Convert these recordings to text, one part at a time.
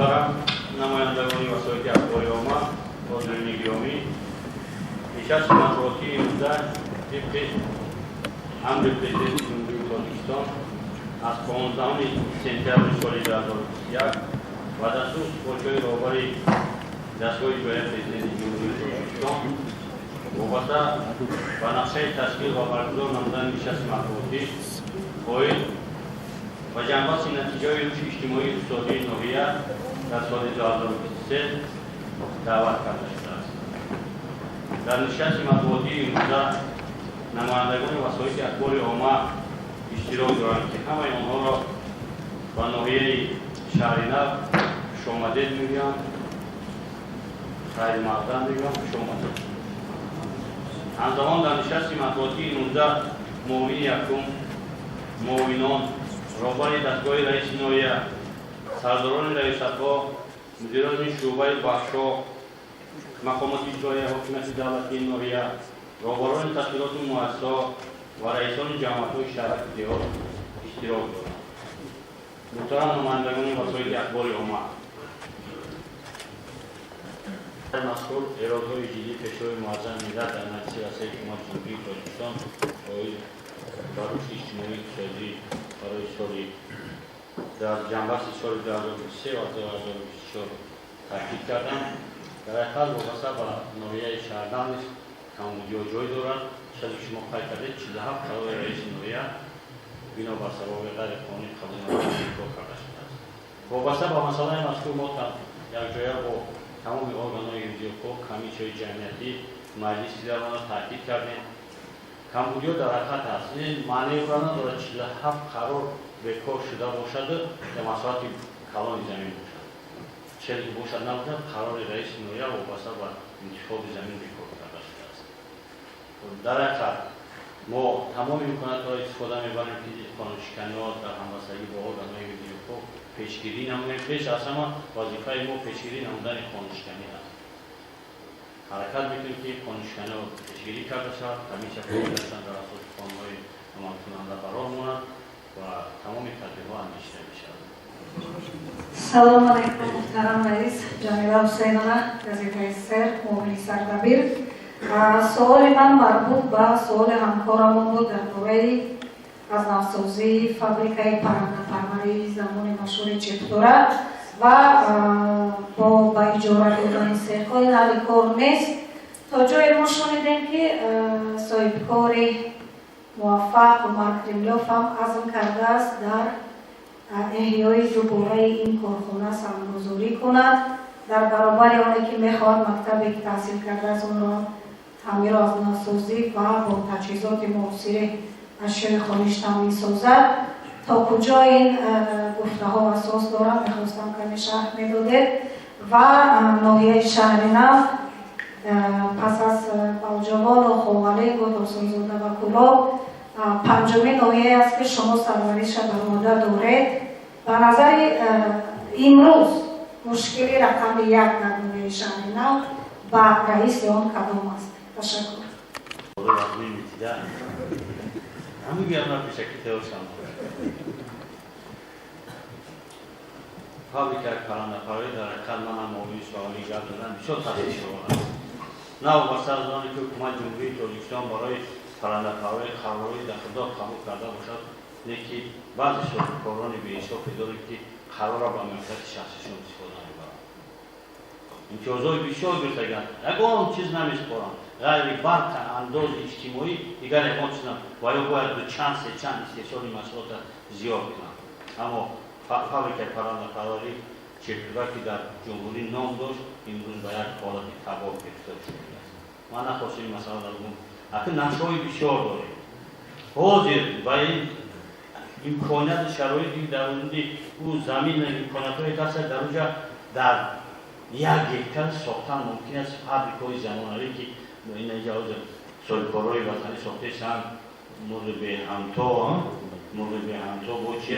Муҳтарам намояндагони васоити ахбори омма, ҳозирини гиромӣ, нишасти матбуотии имрӯза тибқи амри Президенти Ҷумҳурии Тоҷикистон аз 15 сентябри соли 2021 ва дастур супоришҳои роҳбари дастгоҳи иҷроияи Президенти Ҷумҳурии Тоҷикистон вобаста ба нақшаи ташкил ва баргузор намудани нишасти матбуотӣ оид ба ҷамъбасти натиҷаҳои рушди иҷтимоию иқтисодии ноҳия дар соли 2023 даъват карда шудааст. Дар нишасти матбуотии имрӯза намояндагони васоити ахбори омма иштирок доранд, ки ҳамаи онҳоро ба ноҳияи Шаҳринав хушомадед мегӯям, хайрмақдам мегӯям, хушомадед. Ҳамзамон дар нишасти матбуотии имрӯза муовини якум, муовинон, роҳбари дастгоҳи раиси ноҳия, сардорони раёсатҳо, мудирони шӯъбаи бахшҳо, мақомоти иҷроияи ҳокимияти давлатии ноҳия, роҳбарони ташкилоту муассисаҳо ва раисони ҷамоатҳои шаҳраку деҳот иштирок доранд. Муҳтарам намояндагони васоити ахбори омма, мазкур эродҳои ҷиддии Пешвои Муаззами миллат дар Маҷлиси васеи Ҳукумати Ҷумҳурии Тоҷикистон оид ба рушди иҷтимоию иқтисодӣ барои соли дар ҷамъбасти соли 2023 ва 2024 таъкид кардам. Дар ҳақиқат, вобаста ба ноҳияи Шаҳрнав низ камбудиҳо ҷой дорад. Чизе ки шумо қайд кардед, 47 қарори раиси ноҳия бинобар сабаби ғайриқонунӣ қабул намудан бекор карда шудааст. Вобаста ба масъалаи мазкур мо якҷоя бо тамоми органҳои ҳифзи ҳуқуқ, комиссияҳои ҷамъиятӣ, маҷлиси дарона таъкид кардем. Камбудиҳо дар ҳақиқат ҳаст. Ин маънии ӯро надорад, 47 қарор бекор шуда бошаду ё масоҳати калони замин бошад. Чизе ки бошад, набошад, қарори раиси ноҳия вобаста ба интихоби замин бекор карда шудааст. Дар ҳақиқат, мо тамоми имкониятҳоро истифода мебарем, ки қонуншиканиҳо дар ҳамбастагӣ бо органҳои ҳифзи ҳуқуқ пешгирӣ намоем. Пеш аз ҳама вазифаи мо пешгирӣ намудани қонуншиканӣ аст. Ҳаракат мекунем, ки қонуншиканиҳо пешгирӣ карда шавад, комиссия фаъолияташон дар асоси қонунҳои амалкунанда ба роҳ монад ва тамоми тадбирҳо андешида мешавад. Салом алейкум, муҳтарам раис. Ҷамила Ҳусейнова, газетаи «Сер», муовини сардабир. Суоли ман марбут ба суоли ҳамкорамон буд дар бораи аз навсозии фабрикаи паррандапарварии замони машҳури Чептура ва бо ба иҷора додани сехҳои ҳалли кор нест. То ҷое мо шунидем, ки соҳибкори муваффақ Умар Кремлёв ҳам азм кардааст дар эҳёи дубораи ин корхона сармогузорӣ кунад, дар баробари оне ки мехоҳад мактабе, ки таҳсил кардааст, онро таъмиру аз навсозӣ ва бо таҷҳизоти муосири ашёи хониш таъмин созад. То куҷо ин гуфтаҳо асос дорад, мехостам каме шарҳ медодед. Ва ноҳияи Шаҳринав пас аз Балҷувону Ховалингу, Турсунзода ва Кӯлоб панҷумин ноҳияе аст, ки шумо сарвариша бар уҳда доред. Ба назари имрӯз мушкили рақами як дар ноҳияи Шаҳринав ба раиси он кадом аст? Ташаккур. Ҳамин пешаки теошам. Фабрикаи паррандапарварӣ, дар ҳақиқат, манам муовини суолӣ гап задан, бисёр ташвишовар аст. Новобаста аз оне ки Ҳукумати Ҷумҳурии Тоҷикистон барои паррандапарварӣ қарорҳои дахлдор қабул карда бошад, леки баъзе соҳибкорони беҳисоб дорем, ки қарорро ба манфиати шахсишон истифода мебаранд, имтиёзҳои бисёр гирифтагианд, ягон чиз намесупоранд ғайри барқа, андози иҷтимоӣ, дигар ягон чиз. Ва ё бояд дучанд, сечанд истеҳсоли маҳсулота зиёд кунанд. Аммо фабрикаи паррандапарварӣ Чептура, ки дар ҷумҳурӣ ном дошт, имрӯз ба як ҳолати табоҳ гирифтор шудааст. Ман нахостем ин масъала гум. Акн нақшаҳои бисёр дорем. Ҳозир ба ин имконияти шароити дар ҳудуди ӯ замин, имкониятҳое ҳаст дар уҷа, дар 1 гектар сохтан мумкин аст фабрикаҳои замонавӣ, ки инҷа ҳозир соҳибкорҳои ватанӣ сохтаистанд. Мурғи беҳамто, мурғи беҳамто бо чи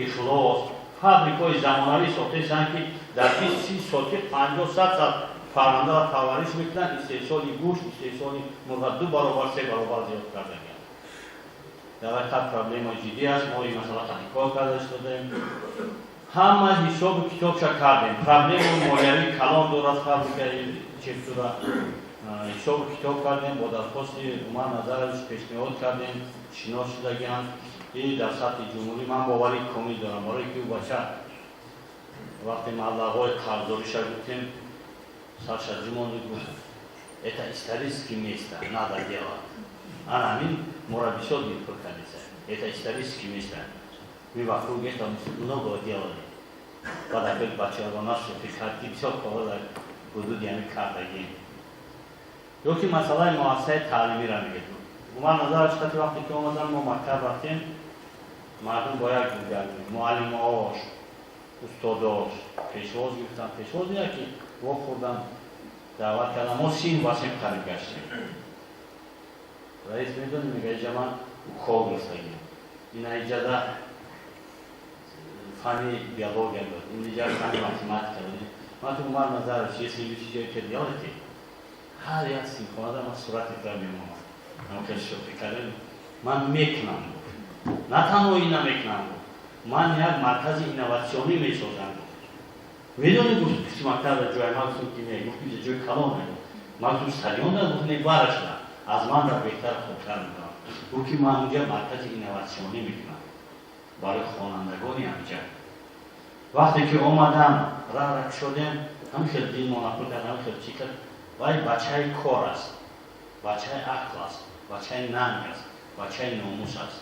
ихлос, фабрикаҳои замонавӣ сохтаистанд, ки дар 20-30 сотих 50, 100 сад паррандаро парвариш мекунанд. Истеҳсоли гӯшт, истеҳсоли мурға ду баробар, се баробар зиёд кардагианд. Дар ҳақиқат, проблемаи ҷиддӣ аст. Мо ин масъала қати кор карда истодаем. Ҳама ҳисобу китобша кардем. Проблема молиявии калон дорад фабрикаи чептура. Ҳисобу китоб кардем, бо дархости Умар Назарович пешниҳод кардем, шинос шудагианд. И дар сатҳи ҷумҳурӣ ман боварии комил дорам, барое ки ӯ бача вақте маблағҳои қарздориша гуфтем, сарша ҷумони гуфт: «Это исторический место, надо делать». Ана ҳамин моро бисёр дилпур кардеса. «Это исторический место, мы вокруг этого много делали». Баъд акои бачаҳо шӯхӣ кард, ки бисёр корҳо дар ҳудуди ҳамин кардагем. Ё ки масъалаи муассисаи таълимиро мегӯяд. Умар Назарович қати вақте ки омадан, мо мактаб рафтем, мардум бо як муаллимош, устодош пешвоз гирифтан. Пешвоз не, ки вохӯрдан, даъват кардан. Мо син ва син қариб гаштем. Раис медонӣ, мега, иҷа ман укол гирифтагим, ина иҷада фанни биология дод, ин иҷа фанни математика дод. Ман ту, Умар Назарович, если вы все это делаете, ҳар як синфхонада ман сурати тра мемонам. Ҳам шӯхӣ кардем. Ман мекунам, на танҳо ина мекунам, ман як маркази инноватсионӣ месозам. Медонӣ, гуфт, пушти мактаб ҷои? Ман гуфтам, ки не. Гуфт, ки ҷои калон. Ман гуфтам, стадион да. Гуфт, не, барашда, аз ман дар беҳтар, хубтар медонам. Гуфт, ки ман унҷа маркази инноватсионӣ мекунам барои хонандагони ҳамҷа. Вақте ки омадам, раҳра кушодем, ҳам хел дилмона пур кард, ҳам хел чӣ кард. Вай бачаи кор аст, бачаи ақл аст, бачаи нанг аст, бачаи номус аст.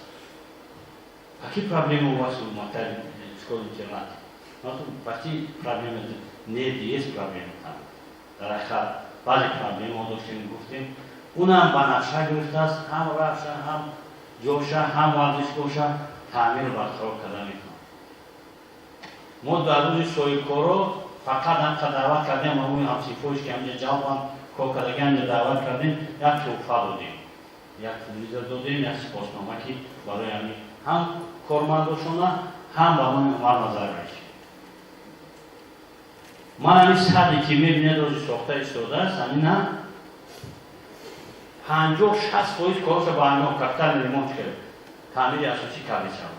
Какие проблемы у вас в мактабе, школе интернат? Почти проблемы нет, есть проблемы там. Дар ҳақиқат баъзе проблемаҳо доштем, гуфтем. Унам ба нақша гирифтааст, ҳам рафша, ҳам ҷоша, ҳам варзишгоҳша таъмиру барқарор карда метавонад. Мо дар рӯзи соҳибкоро фақат ҳамқа даъват кардем, ҳамои ҳамсинфош, ки ҳамҷа ҷалбан кор кардаги, ҳамҷа даъват кардем, як тӯҳфа додем, як телевизор додем, як сипоснома, ки барои ҳамин ҳам кормандошона, ҳам ба номи Умар Назарович. Ман ҳамин саде, ки мебинед, ози сохта истодааст, ҳамина 50-60% корша ба анҷом, капитальный ремонт кард, таъмири асосӣ карда шавад.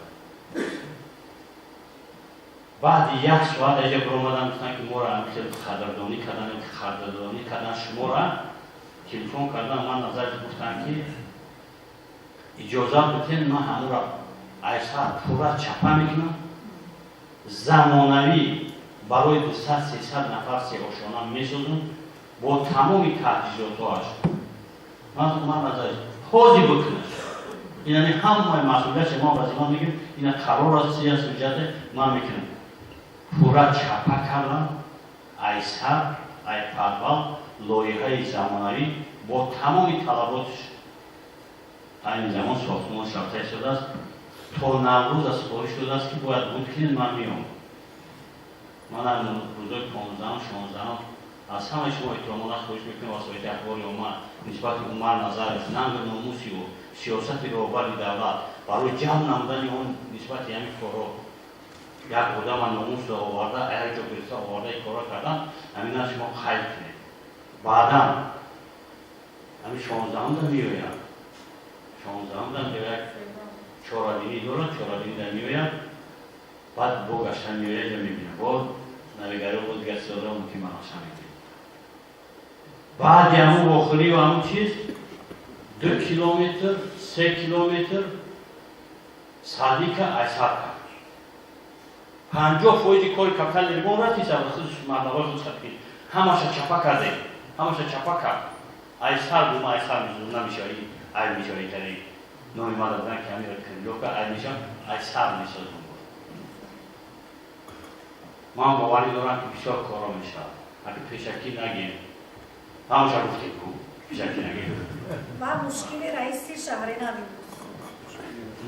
Баъди як соат аҷа биромадан, гуфтанд, ки моро хел қадрдонӣ кардан, қадрдонӣ кардан шумора. Телефон кардан, ман назар гуфтанд, ки иҷозат битен, ман ҳамура айсар пурра чапа мекунам, замонавӣ барои 200-300 нафар сеошона месозам бо тамоми таҷҳизотҳоаш. Ман назар ҳозир бикунам, инами ҳамаи масъулияти мо вазифа мегирем, ина қарор аст, чи аст, ҳуҷҷате, ман мекунам. Пурра чапа кардам, айсар ай подвал, лоиҳаи замонавӣ бо тамоми талаботш. Айни замон сохтмон шавта истодааст, то Наврӯза супориш шудааст, ки бояд буд кунед, ман меом. Манам рӯзои 15-ум, 16-ум аз ҳамаи шумо эҳтиромона хоҳиш мекунам, васоити ахбори омма нисбати Умар Назаров, нангу номуси ӯ, сиёсати роҳбари давлат барои ҷамъ намудани он нисбати ҳамин корҳо, як одама номусро оварда, як ҷо гирифта оварда, корро кардан, ҳамина шумо қайд кунед. Баъдан ҳамин 16-умда меояд, 16-умда як чорабинӣ дорад, чорабинида меояд, баъд бо гаштан меояд, ҷа мебинам, бо навигариҳо, бо дигар чизҳоро мумкин манақша мекунем. Баъди ҳамун вохӯриву ҳамун чиз 2 километр, 3 километр садика айсар кард. 50% кори капитальный ремонт рафтиса, маблағҳои худ ки ҳамаша чапа кардем, ҳамаша чапа кард. Айсар гума, айсар намешавад, айб мешавад, тари номи ма дадан, ки ҳамира кремлёвка айб мешавад, айсар месозам. Ман боварӣ дорам, ки бисёр корро мешавад, аки пешакӣ нагем, ҳамаша гуфтем ку, пешакӣ нагем. Ва мушкили раиси шаҳри нави буд.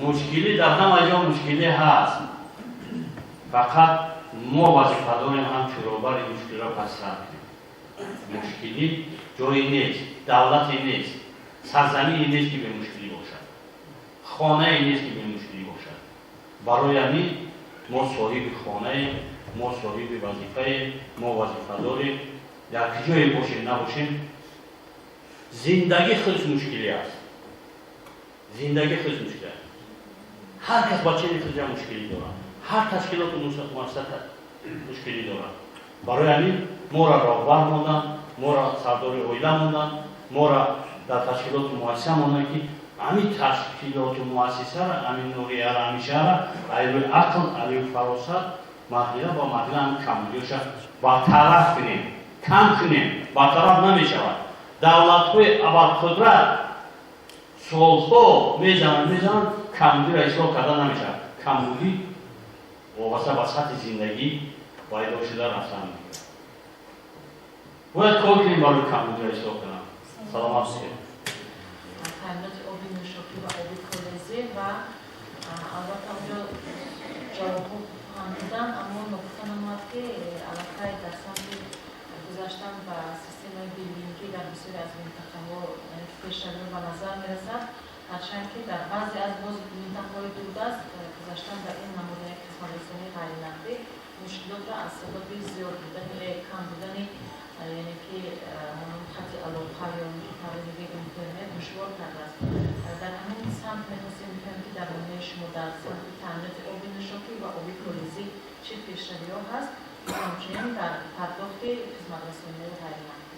Мушкилӣ дар ҳама ҷо мушкилӣ ҳаст, фақат мо вазифа дорем ҳамчун роҳбари мушкилиро пасрав кунем. Мушкилӣ ҷое нест, давлате нест, сарзамине нест, ки бемушкилӣ бошад, хонае нест, ки бемушкилӣ бошад. Барои ҳамин мо соҳиби хонаем, мо соҳиби вазифаем, мо вазифа дорем. Дар куҷое бошем, набошем, зиндагӣ худш мушкилӣ аст, зиндагӣ худш мушкил аст. Ҳар кас ба чизи худша мушкилӣ дорад. Ҳар ташкилоту муассиса мушкилӣ дорад. Барои ҳамин моро роҳбар монданд, моро сардори оила монданд, моро дар ташкилоту муассиса монданд, ки ҳамин ташкилоту муассисара, ҳамин ноҳияра, ҳамин шаҳра аз рӯи ақл, аз рӯи фаросат марҳила ба марҳила ҳамин камбудиёша бартараф кунем, кам кунем. Бартараф намешавад. Давлатҳои абарқудрат солҳо мезананд, мезананд, камбудиро ислоҳ карда намешавад. Камбудӣ вобаста ба сатҳи зиндагӣ пайдо шуда рафтан мекунад. Бояд кор кунем барои камбудиро ислоҳ кардан. Саломат бошед. Таъминоти оби нӯшокӣ ва оби колезӣ ва албатта онҷо ҷавобҳо ҳам буданд, аммо ногуфта намояд, ки аллакай дар самти гузаштан ба системаи биллингӣ дар бисёре аз минтақаҳо пешравиҳо ба назар мерасад, ҳарчанд ки дар баъзе аз боз минтақаҳои дурдаст гузаштан ба ин намуди як хизматрасонии ғайринақдӣ мушкилотро аз сабаби зиёд будани, кам будани, яъне ки хати алоқа ё таври интернет душвор кардааст. Дар ҳамин самт мехостем бифаҳмем, ки дар ноҳияи шумо дар самти таъминоти оби нӯшокӣ ва оби колезӣ чӣ пешравиҳо ҳаст ва ҳамчунин дар пардохти хизматрасониҳои ғайринақдӣ.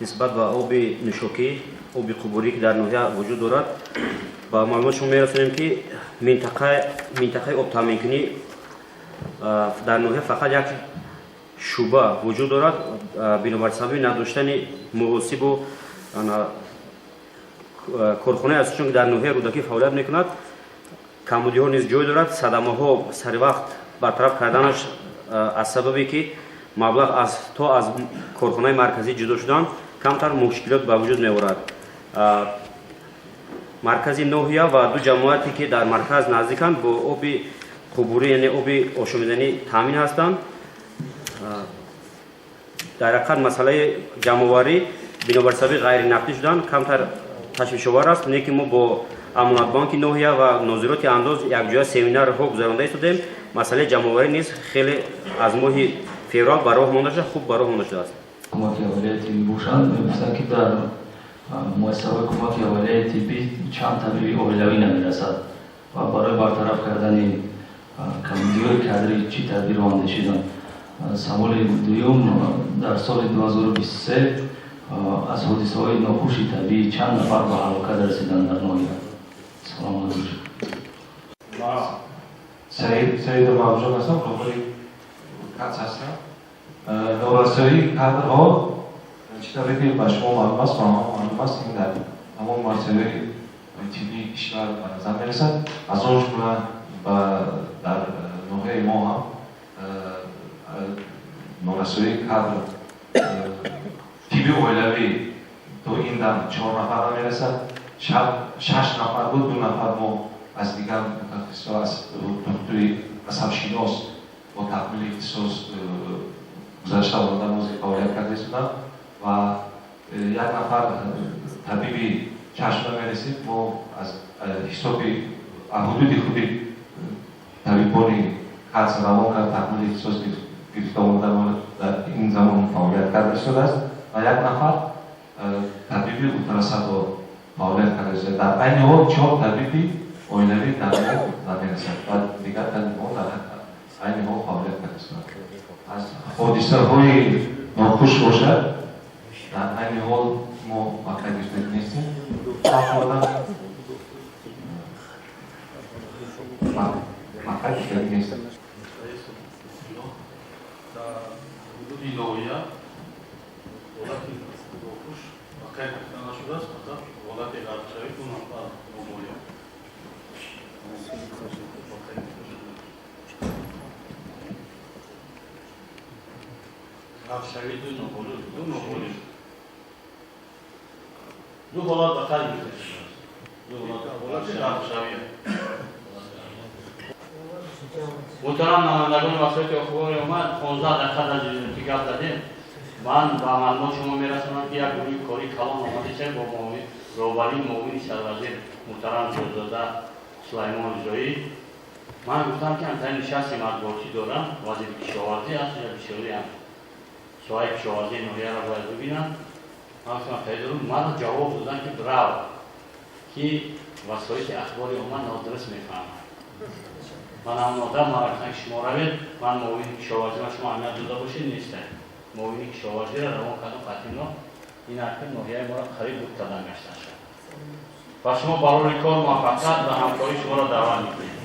Нисбат ба оби нӯшокӣ, оби қубурӣ, ки дар ноҳия вуҷуд дорад, ба маълумот шумо мерасонем, ки минтақаи обтаъминкунӣ дар ноҳия фақат як шӯъба вуҷуд дорад. Бинобар сабаби надоштани муҳосибу корхонаи асосион, ки дар ноҳияи Рӯдакӣ фаъолият мекунад, камбудиҳо низ ҷой дорад. Садамаҳо саривақт бартараф карданаш аз сабабе ки маблағ то аз корхонаи марказӣ ҷудо шудан камтар мушкилот ба вуҷуд меорад. Маркази ноҳия ва ду ҷамоате, ки дар марказ наздиканд, бо оби қубурӣ, яъне оби ошомиданӣ таъмин ҳастанд. Дар ҳақиқат масъалаи ҷамъоварӣ бинобар сабаби ғайринақдӣ шудан камтар ташвишовар аст, не ки мо бо Амонатбонки ноҳия ва нозироти андоз якҷоя семинарҳо гузаронда истодем. Масъалаи ҷамъоварӣ низ хеле аз моҳи феврал ба роҳ монда шуда, хуб ба роҳ монда шудааст. Кӯмаки аввалияи тиббӣ бошанд, мегуфтанд, ки дар муассисаҳои кӯмаки аввалияи тиббӣ чанд табиби оилавӣ намерасад ва барои бартараф кардани камбудиҳои кадрӣ чӣ тадбирро андешиданд? Саволи дуюм: дар соли 2023 аз ҳодисаҳои нохуши табиӣ чанд нафар ба ҳалокат расиданд дар ноҳия? Саломат бошед. Саидов Мавҷуд ҳастам, роҳбари КАЦ ҳастам. Норасоии кадрҳо, чӣ тавре ки ба шумо маълум аст, ба ҳама маълум аст, ин дар тамоми муассисаҳои тиббии кишвар ба назар мерасад, аз он ҷумла дар ноҳияи мо ҳам норасоии кадр тибби оилавӣ то ин дам чор нафар намерасад, шаш нафар буд, ду нафар мо аз дигар мутахассисҳо, аз духтури асабшинос бо такмили ихтисос гузашта омада ҳозир фаъолият карда истоданд ва як нафар табиби чашм намерасид. Мо аз ҳисоби ҳудуди худи табибони КАЦ равон кард, такмили ихтисос гирифта омада дар ин замон фаъолият карда истодааст ва як нафар табиби ултрасадо фаъолият карда истодааст. Дар айни ҳол чор табиби оилавӣ дар мо намерасад ва дигар табибон дар айни ҳол фаъолият карда истоданд. Аз ҳодисаҳои нохуш бошад, дар айни ҳол мо ба қайд гирифта нестем, ба қайд гирифта нестем. Дар ҳудуди ноҳия ҳолати нохуш ба қайд гирифта нашудааст, фақат ҳолати ғарқшавӣ, ду нафар ноболиғ ба қайд гирифта шудааст. Ғарқшавӣ, ду ноболиғ, ду ноболиғ, ду ҳолат ба қайд гирифта шудааст, ду ҳолати ғарқшавӣ. Муҳтарам намояндагони васоити ахбори омма, 15 дақиқа дар ҷизоти гап задем. Ман ба маълумот шумо мерасонам, ки як гурӯҳи кории калон омадиста бо роҳбарии муовини сарвазир муҳтарам Зиёзода Сулаймон Ризоӣ. Ман гуфтам, ки ҳамтари нишасти матбуотӣ дорам, вазири кишоварзӣ аст, бисёриам соҳаи кишоварзии ноҳияро бояд бибинанд. Ман гуфтам, таи дорам. Маро ҷавоб доданд, ки брав, ки васоити ахбори омма нодуруст мефаҳмад. Ман ҳамон одам ман гуфтам, ки шумо равед, ман муовини кишоварзӣ, ман шумо аҳамият дода бошед, нестам. Муовини кишоварзиро равон кардам қатино, ин ҳақи ноҳияи моро қариб буд кардан гаштан шуд. Ва шумо барори кор муваффақият ва ҳамкории шуморо даъват мекунем.